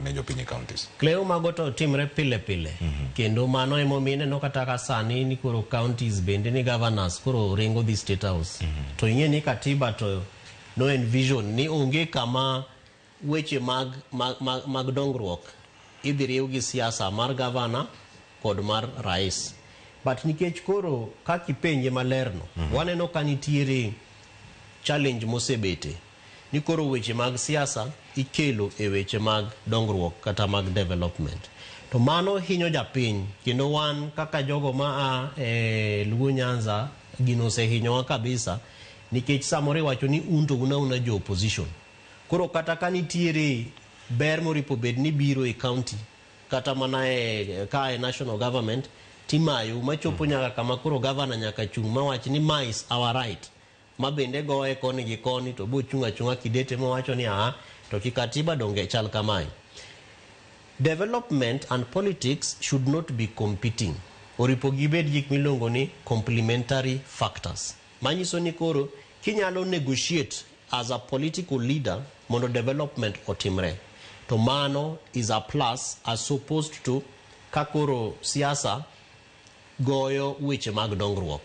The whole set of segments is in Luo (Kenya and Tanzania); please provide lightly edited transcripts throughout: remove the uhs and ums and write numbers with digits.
Ne jopiny e counties. Cleo, mago to timre pile pile. Kendo mano emomiyo ineno kata ka sani ni koro counties bende ni governors koro ringo dhi State House. To ing'e ni katiba to no envision ni onge kama weche mag dongruok idhi riw gi siasa mar governor kod mar rais. But nikech koro kaka ipenje malerno, waneno ka nitiere challenge mosebete ni koro weche mag siasa ikelo e weche mag dongruok kata mag development. To mano hinyo japiny, kendo wan kaka jogo ma a e Luo Nyanza, gino osehinyowa kabisa, nikech samoro iwacho ni un to un auna jo opposition. Koro kata ka nitiere ber moripo bed ni biro e county kata mana e ka e national government, timayo machopo nyaka kama koro governor nyaka chung' mawach ni ma is our right, ma bende goye koni gi koni, to bochung' achung'a kidete mowacho ni aa to kikatiba donge chal kamae. Development and politics should not be competing. Oripo gibed gik miluongo ni complementary factors, manyiso ni koro kinyalo negotiate as a political leader mondo development otimre, to mano is a plus as opposed to ka koro siasa goyo weche mag dongruok.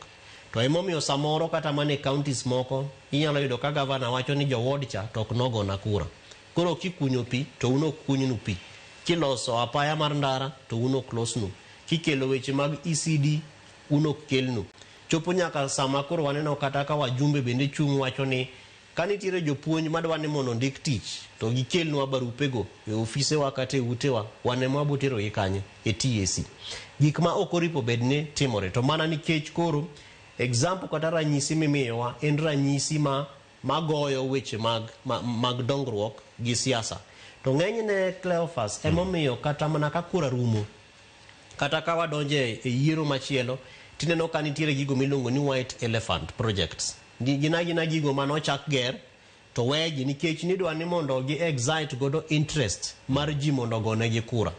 To emomiyo samoro kata mana e counties moko inyalo yudo ka gavana wacho ni jo ward cha to ok nogona kura, koro kikunyo pi to un ok kunynu pi, kiloso apaya mar ndara to un ok losnu, kikelo weche mag ECD un ok kelnu. Chopo nyaka sama koro waneno kata ka wajumbe bende chung' wacho ni ka nitiere jopuonj madwa ni mondo ondik tich to gikelnwa barupego e ofisewa kata e utewa, wan ema waboterogi kanye? E TSC. Gik ma ok oripo bed ni timore, to mana nikech koro example kata ranyisi mimiyowa en ranyisi ma magoyo weche mag dongruok gi siasa. To ng'enyne, Cleophas, emomiyo kata mana ka kura rumo kata ka wadonje e yiero machielo, tineno ka nitiere gigo miluongo ni white elephant projects. Gin agina gigo manochak ger to wegi nikech nidwa ni mondo gi excite godo interest mar ji mondo ogonegi kura.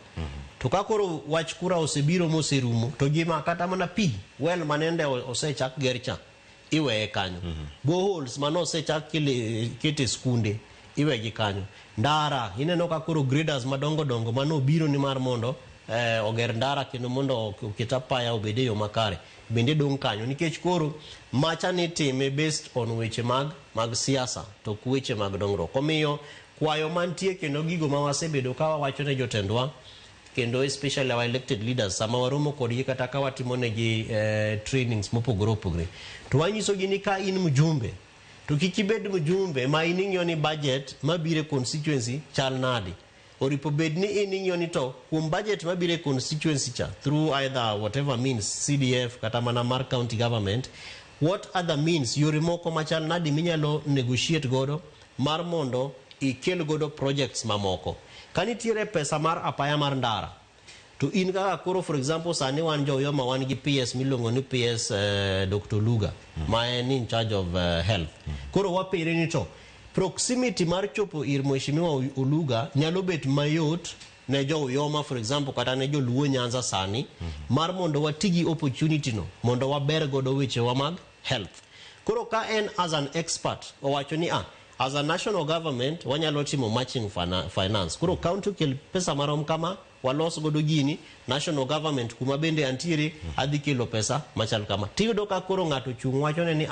To ka koro wach kura osebiro moserumo, to gima kata mana pi well manende osechak ger cha iweye kanyo. Boreholes mane osechak kete skunde iwegi kanyo. Ndara ineno ka koro graders madongo dongo mane obiro ni mar mondo oger ndara kendo mondo oket apaya obed e yo makare bende dong' kanyo, nikech koro macha nitime based on weche mag siasa to ok weche mag dongruok. Omiyo kwayo mantie kendo gigo ma wasebedo ka wawacho ne jotendwa kendo especially our elected leaders sama waromo kodgi kata ka watimo negi trainings mopogore opogore, to wanyisogi ni ka in mjumbe to kik ibed mjumbe ma in ing'iyo ni budget mabiro e constituency chal nadi. Oripo bed ni in ing'iyo ni to kuom budget mabiro e constituency cha through either whatever means, CDF kata mana mar county government, what other means, yore moko machal nadi minyalo negotiate godo mar mondo ikel godo projects mamoko. Ka nitiere pesa mar apaya mar ndara, to in kaka koro, for example, sani wan jo Uyoma wan gi PS miluongo ni PS Dr. Luga ma en in charge of health. Koro wapere ni to proximity mar chopo ir Mheshimiwa Oluga nyalo bet mayot ne jo Uyoma, for example, kata ne joluo Nyanza sani mar mondo wati gi opportunity no mondo waber godo wechewa mag health. Koro ka en as an expert owacho ni as a national government wanyalo timo matching finance, koro county okel pesa marom kama, walos godo gini, national government kuma bende antiere adhi kelo pesa machal kama, tiyudo ka koro ng'ato chung' wachone ni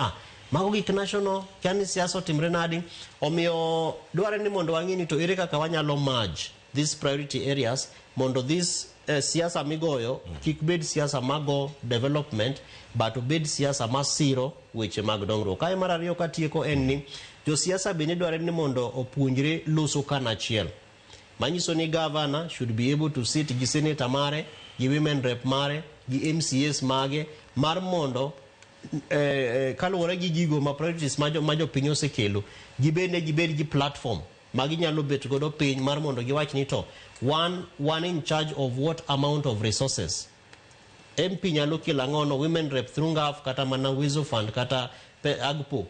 mago gik national kia ni siasa otimre nadi. Omiyo dwarre ni mondo wang'e ni to ere kaka wanyalo merge these priority areas mondo this siasa migoyo kik bed siasa mago development but obed siasa masiro weche mag dongruok. Kae mar ariyo katieko en ni josiasa bende dwarre ni mondo opuonjre loso kanachiel, manyiso ni governor should be able to sit gi senator mare, gi women rep mare, gi MCAs mage mar mondo kaluwore gi gigo ma priorities ma jopiny osekelo, gibende gibed gi platform ma ginyalo bet godo piny mar mondo giwach ni to one in charge of what amount of resources, MP nyalo kelo ang'ono, women rep through NGAAF kata mana Uwezo Fund kata AGPO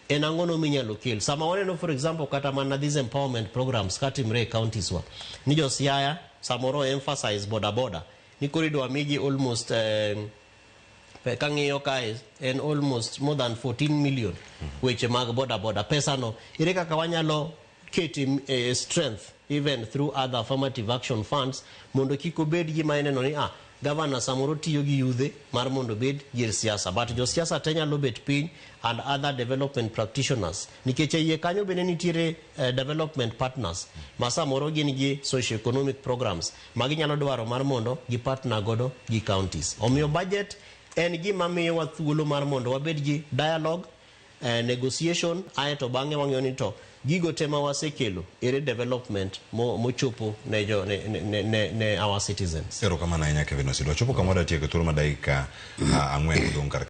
en ang'ono minyalo kel. Sama waneno, for example, kata mana these empowerment programs katimre e counties wa ni jo Siaya samoro emphasize boda boda ni koro idwa migi almost kang'iyo kae en almost more than 14 million weche mag boda boda. Pesa no ere kaka wanyalo kete strength even through other affirmative action funds, mondo kik obed gima ineno ni governor samoro tiyo gi yudhe mar mondo obed gir siasa. But josiasa te nyalo bet piny and other development practitioners, nikech e iye kanyo bende nitiere development partners ma samoro gin gi socio-economic programs ma ginyalo dwaro mar mondo gi partner godo gi counties. Omiyo budget en gima miyowa thuolo mar mondo wabed gi dialogue, negotiation, aeto bang'e wang'iyo ni to gigo te ma wasekelo ere development mochopo ne, jo, ne, ne, ne, ne our citizens. Erokamano ahinya, Kevin Osido. Wachopo kama wadwa tieko thuolo ma dakika 4 modong' kar.